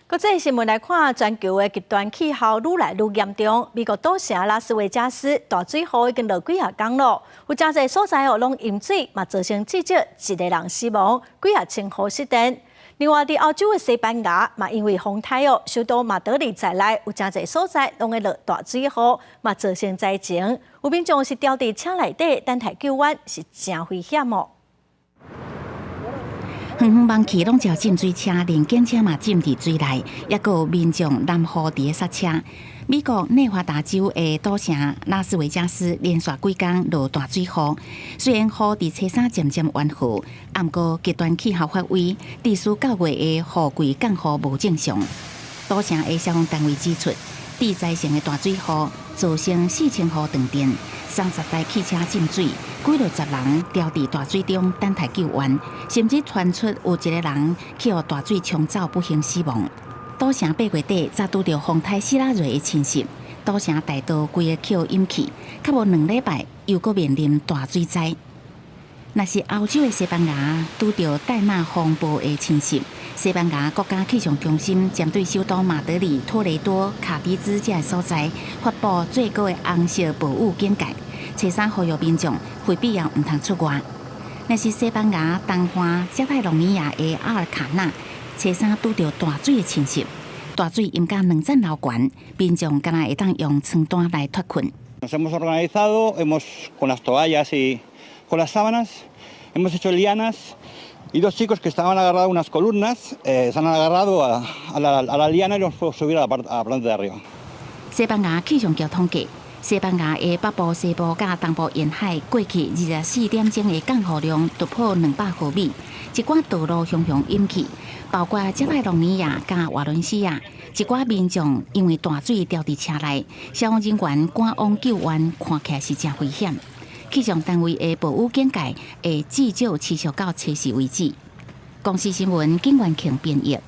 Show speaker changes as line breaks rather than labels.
國際新聞來看，全球的極端氣候愈來愈嚴重。美國賭城拉斯維加斯大水雨已經落幾仔工囉，有誠濟所在哦攏淹水，嘛造成至少一個人死亡，幾仔千戶失電。另外，佇歐洲的西班牙嘛，因為風颱哦，首都馬德里在內有誠濟所在攏會落大水雨，嘛造成災情。有民眾是牢佇車內底等待救援，是誠危險哦。
遠遠望去，攏是浸水車，連警車嘛浸佇水內，抑閣有民眾淋雨佇咧剎車。美國內華達州的賭城拉斯維加斯連續幾工落大水雨，雖然雨佇初三漸漸緩和，毋過極端氣候發威，持續九月的雨季降雨無正常。賭城的消防單位指出，致災性的大水雨造成4000戶斷電，30台汽車浸水，幾落十人牢佇大水中等待救援，甚至傳出有一個人去予大水沖走，不幸死亡。賭城8月底才拄著風颱希拉蕊的侵襲，賭城大道規个去予淹去，較無2禮拜又閣面臨大水災。若是歐洲的西班牙拄著帶馬風暴的侵襲，西班牙國家氣象中心針對首都馬德里、托雷多、卡迪茲這个所在發布最高的紅色暴雨警戒，初三呼籲民眾非必要毋通出外。若是西班牙東岸加泰隆尼亞的阿爾卡納，初三拄著大水的侵襲，大水淹甲兩層樓懸，民眾敢若會當用床單來脫困。
Nos hemos organizado, hemos con las toallas y con las sábanas, hemos hecho lianas y dos chicos que estaban agarrados a unas columnas se han agarrado a la liana y los hemos subir a la planta de arriba.
西班牙氣象局統計，西班牙的北部、西部佮東部沿海過去24點鐘的降雨量突破200毫米，一寡道路雄雄淹去，包括加泰隆尼亞佮瓦倫西亞，一寡民眾因為大水牢佇車內，消防人員趕往救援，看起來是誠危險。氣象單位的暴雨警戒會至少持續到初四為止。公視新聞，景元慶編譯。